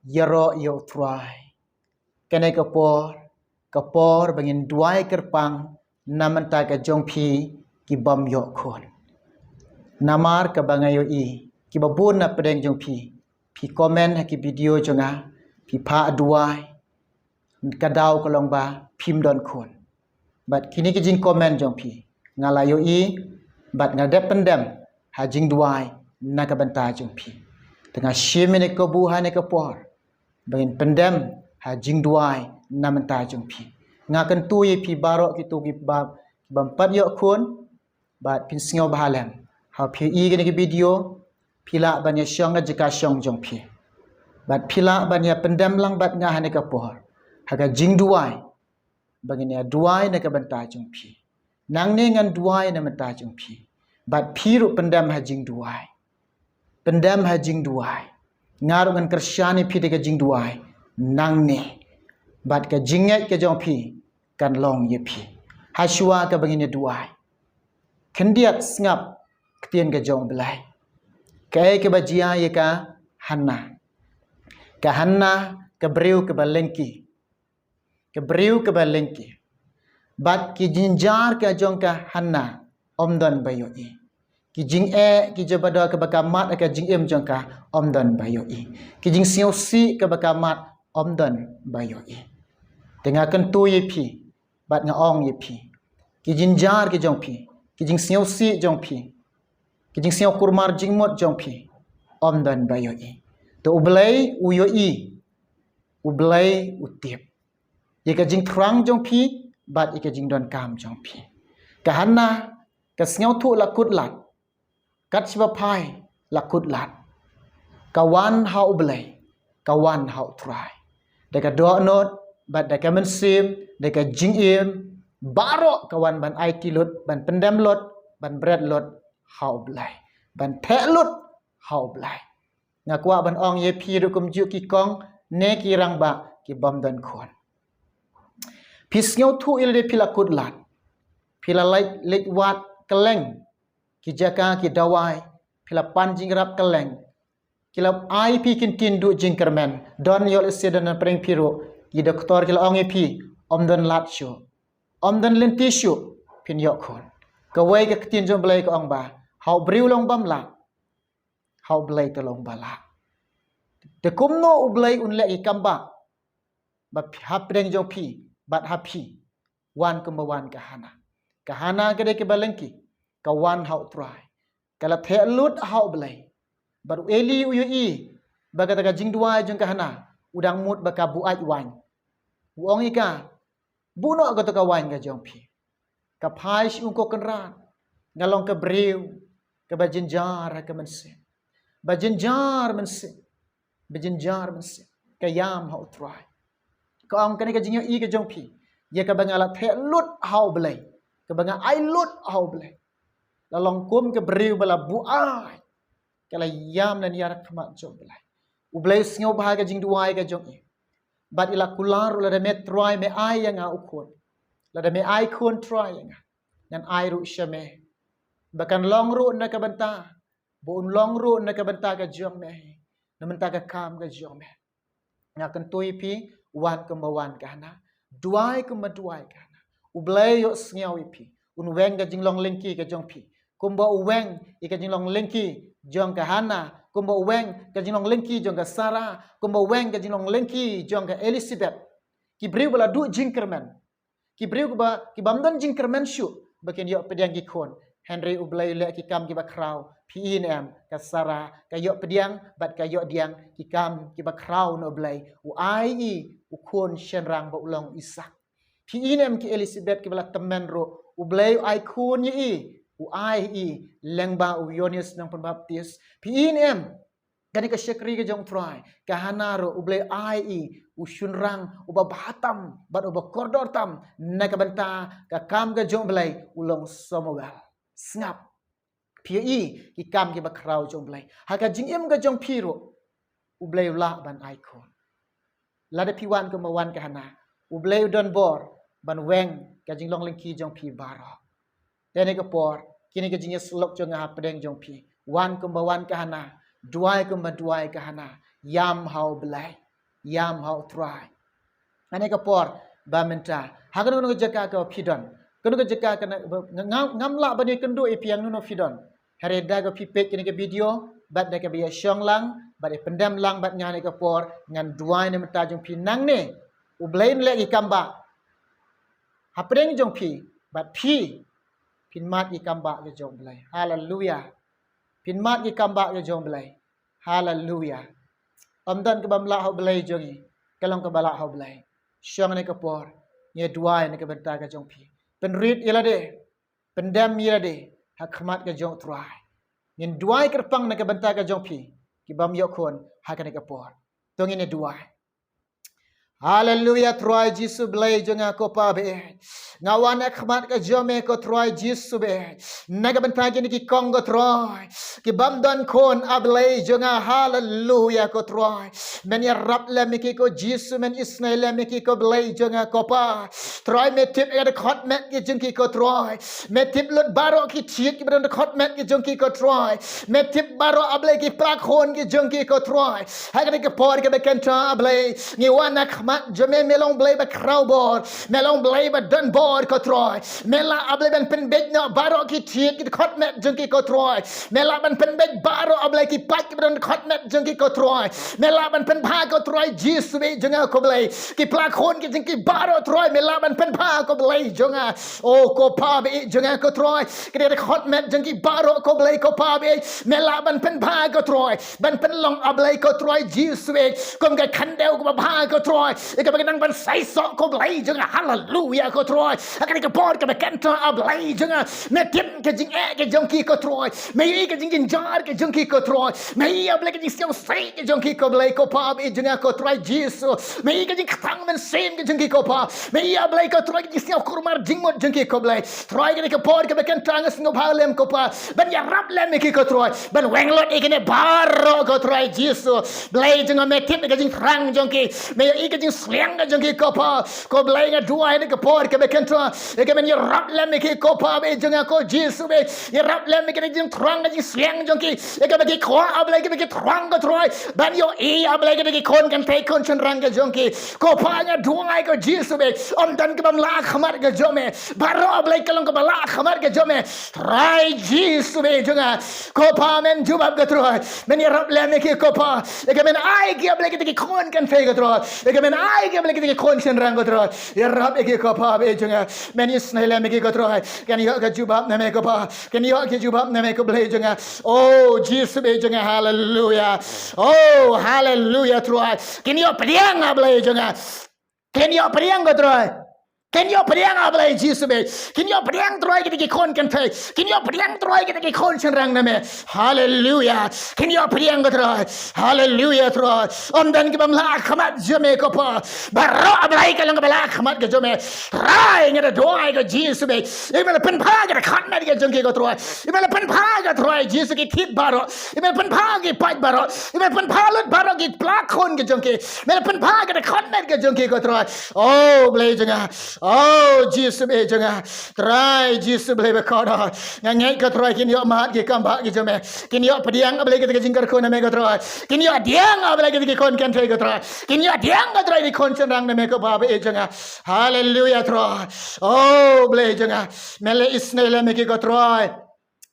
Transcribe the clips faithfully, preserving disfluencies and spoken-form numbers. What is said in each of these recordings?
ïaroh ïa U Trai. Kane ka por, ka por ba ngin duwai kyrpang na bynta ka jong phi ki bym ïoh khun. Namar kaba nga ïohi, kiba bun na pdeng jong phi, phi comment ha ki video jong nga, phi phah duwai, ka daw ka long ba phim don khun. Bad kine ki jingcomment jong phi, nga la ïohi, bad nga dep pyndem ha jingduwai na ka bynta jong phi. Te nga shim ïa kane ka kabu ha kane ka por ba ngin pyndem ha jingduwai na bynta jong phi. Nga kyntu ïa phi baroh kito kiba, ki bym pat ïoh khun, bad phin sngew bha lem. Haba phi ïohi kane ka video, phi lah ban ïa shong ha jaka shong jong phi. Bad phi lah ban ïa pyndem lang bad nga ha kane ka por ha ka jingduwai ba ngin ïa duwai na ka bynta jong phi. Nangne ngan duwai na ka bynta jong phi. Bad phi ruh pyndem ha jingduwai. Pyndem ha jingduwai. Nga ruh ngan kyrshan ïa phi da ka jingduwai nangne. Bad ka jingngeit ka jong phi kan long ïa phi. Hashwa kaba ngin ïa duwai, khyndiat sngap ktien ka jong U Blei. Kaei kaba jia ïa ka Hanna. Ka Hanna, ka briew kaba lyngkhi. Ka briew kaba lyngkhi. Bad ki jynjar ka jong ka Hanna, ym don ba ïohi. Ki jingeh, ki jabado kaba ka mad ha ka jingim jong ka, ym don ba ïohi. Ki jingsngewsih kaba ka mad, ym don ba ïohi. Te nga kyntu ïa phi, bad nga ong ïa phi, ki jynjar ki jong phi, ki jingsngewsih jong phi, ki jingsngewkulmar jingmut jong phi, ym don ba ïohi. Te U Blei u ïohi, U Blei u tip ïa ka jingthrang jong phi, bad ïa ka jingdonkam jong phi. Ka Hanna, ka sngewthuh la kut lad, kat shaba phai la kut lad. Ka wan ha U Blei, ka wan ha U Trai. Da ka dohnud, bad da ka mynsiem, da ka jingim, baroh ka wan ban aiti lut, ban pyndem lut, ban bret lut ha U Blei. Ban theh lut ha U Blei. Nga kwah ban ong ïa phi ruh kumjuh ki kong ne ki rangbah ki bym don khun. Phi sngewthuh ïa lade phi la kut lad. Phi la leit, leit wad kylleng ki jaka ki dawai, phi la pan jingïarap kylleng. Ki la ai phi ki ktien duh jingkyrmen. Don ïoh lehse don na pdeng phi ruh, ki doktor ki la ong ïa phi, ym don lad shuh, ym don lynti shuh phin ïoh khun. Kawei ka ktien jong U Blei ka ong ba, ha u briew long bym lah, ha U Blei te long ba lah. Te kumno U Blei un leh ki kam ba, ba phi, hapdeng jong phi bad ha phi. Wan kumba wan ka Hanna. Ka Hanna ka dei kaba lyngkhi, ka wan ha U Trai. Ka la theh lut ha U Blei. Bad u Eli u ïohi ba kata ka jingduwai jong ka Hanna, u dang mut ba ka buaid waiñ. U ong ïa ka, buh noh kato ka waiñ ka jong phi. Ka phai sha u, ko Kynrad, nga long ka briew kaba jynjar ha ka mynsiem. Ba jynjar mynsiem. Ba jynjar mynsiem. Ka ïam ha U Trai. Ka ong kane ka jingïohi ka jong phi, ïa kaba nga la theh lut ha U Blei, kaba nga ai lut ha U Blei, la long kum ka briew ba la buaid. Ka la ïam lynñiar ha khmat jong U Blei. U Blei u sngewbha ka jingduwai ka jong i. Bad i la kular ruh, lada me Trai me ai ïa nga u khun, lada me ai khun Trai ïa nga, ngan ai ruh sha me, ba kan long ruh na ka bynta, ba un long ruh na ka bynta ka jong me, na bynta ka kam ka jong me. Nga kyntu ïa phi, wan kumba wan ka Hanna, duwai kumba duwai ka Hanna. U Blei u ïohsngew ïa phi. Un weng ka jinglong lyngkhi ka jong phi, kumba u weng ïa ka jinglong lyngkhi jong ka Hanna, kumba u weng ka jinglong lyngkhi jong ka Sara, kumba u weng ka jinglong lyngkhi jong ka Elisabet. Ki briew ba la duh jingkyrmen, ki briew kiba, ki bym don jingkyrmen shuh ba kin ïoh pdiang ki khun. Hynrei U Blei u leh ki kam kiba khraw. Phi i ne em, ka Sara ka ïoh pdiang bad ka ïoh pdiang, ki kam kiba khraw na U Blei. U ai i u khun shynrang ba u long u Isaak. Phi i ne em, ki Elisabet kiba la tymmen ruh, U Blei u ai khun ïa i, u ai i lyngba u Ïoannis Nongpynbaptis. Phi i ne em, kane ka shakri ka jong U Trai, ka Hanna ruh, U Blei u ai i u shynrang uba bha tam bad uba kordor tam, na ka bynta ka kam ka jong U Blei, u long Samuel. Sngap. Phi i ki kam kiba khraw jong U Blei ha ka jingim ka jong phi ruh. U Blei u lah ban ai khun. Lada phi wan kumba wan ka Hanna, U Blei u don bor ban weng ka jinglong lyngkhi jong phi baroh. Te ne ka por, kine ka jingïasyllok jong nga hapdeng jong phi. Wan kumba wan ka Hanna, duwai kumba duwai ka Hanna, ïam ha U Blei. Ïam ha u Trai. Hane ka por ba mynta, ha kano kano ka jaka ka phi don, kano ka jaka ka na, ba, nga, ngam lah ban ïakynduh ïa phi ïa kano phi don. Hynrei da ka phi peit kane ka video, bad da kaba ïa shong lang, bad ïa pyndem lang bad nga hane ka por, ngan duwai na bynta jong phi nangne. U Blei un leh ki kam bah hapdeng jong phi, bad phi phin mad ki kam bah ka jong u Blei. Haleluya. Phin mad ki kam bah ka jong u Blei. Haleluya. Ym don kaba ym lah ha u Blei jong ngi, ka long kaba lah ha u Blei. Shong hane ka por, ngi duwai na ka bynta ka jong phi. Pynrit ïa lade, pyndem ïa lade ha khmat ka jong u Trai. Ngin duwai kyrpang na ka bynta ka jong phi, ki bym ïoh khun ha kane ka por. To ngin duwai. Haleluya, Trai Jisu Blei jong nga ko Pa baieit. Nga wan ha khmat ka jong me ko Trai Jisu baieit, na ka bynta kine ki kong ko Trai, ki bym don khun, A Blei jong nga. Haleluya ko Trai. Men ïarap lem ïa ki ko Jisu, men isynei lem ïa ki ko Blei jong nga ko Pa. Trai, me tip ïa ka dkhot met ki jong ki ko Trai. Me tip lut baroh ki thied kiba don dkhot met ki jong ki ko Trai. Me tip baroh, A Blei, ki pla khun ki jong ki ko Trai. Ha kane ka por kaba kynta, A Blei, ngi wan ha khmat jong me, me long Blei ba khraw bor, me long Blei ba don bor ko Trai. Me lah, A Blei, ban pynbeit noh baroh ki thied ki dkhot met jong ki ko Trai. Me lah ban pynbeit baroh, A Blei, ki paid kiba don dkhot met jong ki ko Trai. Me lah ban pynbha ko Trai Jisu baieit jong nga ko Blei. Ki pla khun ki jong ki baroh Trai, me lah ban pynbha ko Blei jong nga. O ko Pa baieit jong nga ko Trai, ki dkhot met jong ki baroh ko Blei ko Pa baieit, me lah ban pynbha ko Trai, ban pynlong, A Blei ko Trai Jisu baieit, kum ka khyndew kaba bha ko Trai, ïa kaba nang ban saisoh ko Blei jong nga. Haleluya ko Trai. Ha kane ka por kaba kynta, A Blei jong nga, me tip ka jingeh ka jong ki ko Trai. Me ïohi ka jingjynjar ka jong ki ko Trai. Me ïohi, A Blei, ka jingsngewsih ka jong ki ko Blei ko Pa baieit jong nga ko Trai Jisu. Me ïohi ka jingkthang mynsiem ka jong ki ko Pa. Me ïohi, A Blei ko Trai, ka jingsngewkhur mar jingmut jong ki ko Blei. Trai, kane ka por kaba kynta nga sngewbha lem ko Pa ban ïarap lem ïa ki ko Trai, ban weng lut ïa kine baroh ko Trai Jisu. Blei jong nga, me tip ïa ka jingthrang jong ki, me ïohi ka jingsliang ka jong ki ko Pa. Ko Blei, nga duwai na ka por kaba kynta, ïa ka ban ïarap lem ïa ki ko Pa baieit jong nga ko Jisu baieit. Ïarap lem ïa ka jingthrang ka jingsliang jong ki, ïa kaba ki kwah, A Blei, kaba ki thrang ko Trai ban ïohi, A Blei, kaba ki khun kynthei, khun shynrang ka jong ki. Ko Pa, nga duwai ko Jisu baieit, ym don kaba ym lah ha khmat ka jong me. Baroh, A Blei, ka long kaba lah ha khmat ka jong me. Trai Jisu baieit jong nga, ko Pa, men jubab ko Trai. Men ïarap lem ïa ki ko Pa, ïa ka men ai ki, A Blei, kita ki khun kynthei ko Trai, ïa ka men ai ki, A Blei, kita ki khun shynrang ko Trai. Ïarap ïa ki ko Pa baieit jong nga. Men isynei lem ïa ki ko Trai. Kin ïoh ka jubab na me ko Pa, kin ïoh ka jubab na me ko Blei jong nga. O Jisu baieit jong nga, haleluya. O haleluya Trai. Kin ïoh pdiang, A Blei jong nga. Kin ïoh pdiang ko Trai. Kin ïoh pdiang, A Blei Jisu baieit. Kin ïoh pdiang Trai kita ki khun kynthei. Kin ïoh pdiang Trai kita ki khun shynrang na me. Haleluya. Kin ïoh pdiang ko Trai. Haleluya Trai. Ym don kiba ym lah ha khmat jong me ko Pa. Baroh, A Blei, ka long kaba lah ha khmat ka jong me. Trai, nga da duwai ko Jisu baieit, ïa me la pynbha ki dkhot met ki jong ki ko Trai. Ïa me la pynbha ko Trai Jisu ki thied baroh. Ïa me la pynbha ki paid baroh. Ïa me la pynbha lut baroh ki pla khun ki jong ki. Me la pynbha ki dkhot met ki jong ki ko Trai. O Blei jong nga. O Jisu baieit jong nga. Trai Jisu Blei bakordor. Nga ngeit ko Trai kin ïoh mad ki kam bah ki jong me. Kin ïoh pdiang, A Blei, kita ki jingkyrkhu na me ko Trai. Kin ïoh pdiang, A Blei, kita ki khun kynthei ko Trai. Kin ïoh pdiang ko Trai, ki khun shynrang na me ko Pa baieit jong nga. Haleluya Trai. O Blei jong nga. Me la isynei lem ïa ki ko Trai.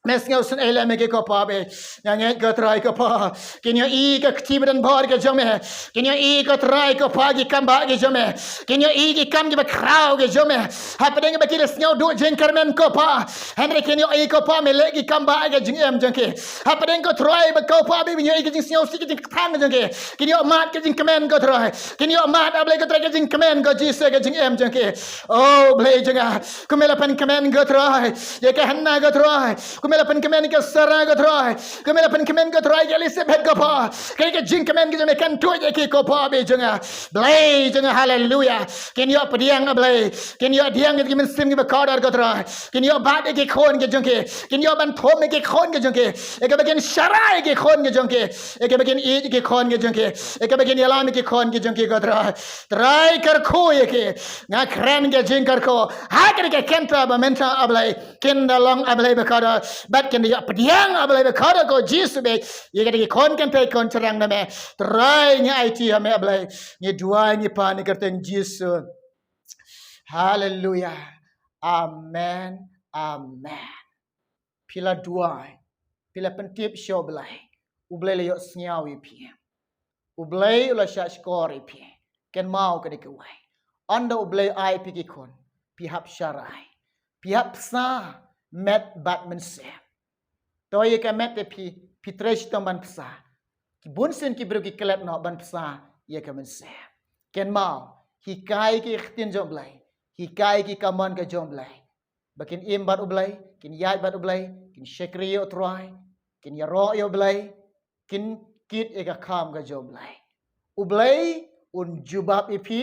Me sngewsynei lem ïa ki ko Pa baieit. Nga ngeit ko Trai ko Pa, kin ïohi ka kti ba don bor ka jong me. Kin ïohi ko Trai ko Pa ki kam bah ki jong me. Kin ïohi ki kam kiba khraw ki jong me. Hapdeng ba ki la sngew duh jingkyrmen ko Pa, hynrei kin ïohi ko Pa me leh ki kam bah ha ka jingim jong ki. Hapdeng ko Trai ba ko Pa ba ïohi ka jingsngewsih ka jingkthang jong ki, kin ïoh mad ka jingkmen ko Trai. Kin ïoh mad, A Blei ko Trai, ka jingkmen ko Jisu ha ka jingim jong ki. O Blei jong nga, kum me la pynkmen ko Trai ïa ka Hana ko Trai, kum me la pynkmen ïa ka Sara ko Trai, kum me la pynkmen ko Trai ïa ka Elisabeth ko Pa. Ka, ka jingkmen ka jong me kan tuid ïa ki ko Pa baieit jong nga. Blei jong nga, haleluya. Kin ïoh pdiang, A Blei. Kin ïoh pdiang ïa ki mynsiem kiba kordor ko Trai. Kin ïoh bat ïa ki khun ki jong ki. Kin ïoh ban thum ïa ki khun ki jong ki. Ïa kaba kin sharai ïa ki khun ki jong ki. Ïa kaba kin ïeit ïa ki khun ki jong ki. Ïa kaba kin ïalam ïa ki khun ki jong ki ko Trai. Trai kyrkhu ïa ki. Nga kren ka jingkyrkhu ha kane ka kynta ba mynta, A Blei. Kin da long, A Blei bakordor, Bad kin ïa pdiang, ah Blei, ba khot ko Jisu beit ïa kata ki khun kynthei khun shynrang na me. Trai, ngi aiti ha me, ah Blei. Ngi duwai ngi pan ha ka kyrteng Jisu. Haleluya. Amen. Amen. Phi la duwai, phi la pyntip sha U Blei, U Blei la ïohsngew ïa phi. U Blei u la shahshkor ïa phi. Kynmaw kane kawei, ynda U Blei ai phi ki khun, phi hap sharai, phi hap bsa met bad mynsiem. To ïa ka met te phi, phi trei shitom ban bsa. Ki bun sien ki briew ki klet noh ban bsa ïa ka mynsiem. Kynmaw, hikai ki ktien jong U Blei, hikai ki kamon ka jong U Blei, ba kin im bad U Blei, kin ïaid bad U Blei, kin shakri ïa U Trai, kin ïaroh ïa U Blei, kin kit ïa ka kam ka jong U Blei. U Blei un jubab ïa phi,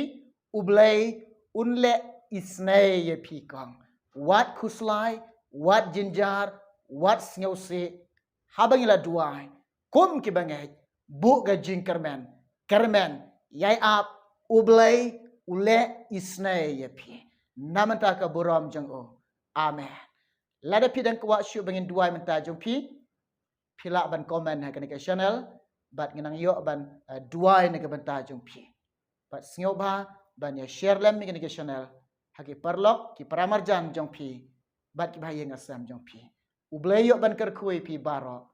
U Blei un leh isynei ïa phi kong. Wat khuslai, wat jynjar, wat sngewsih, haba ngi la duwai kum ki bangeit, buh ka jingkyrmen, kyrmen, ïai ap, U Blei u leh isynei ïa phi. Na mynta ka burom jong u. Amen. Lada phi dang kwah shuh ba ngin duwai mynta jong phi, phi lah ban comment ha kane ka channel, bad ngin nang ïoh ban, eh, duwai na ka bynta jong phi. Bad sngewbha ban ïa share lem ïa kane ka channel ha ki paralok, ki paramarjan jong phi, bad ki bahaïing hasem jong phi. U Blei ïoh ban kyrkhu ïa phi baroh.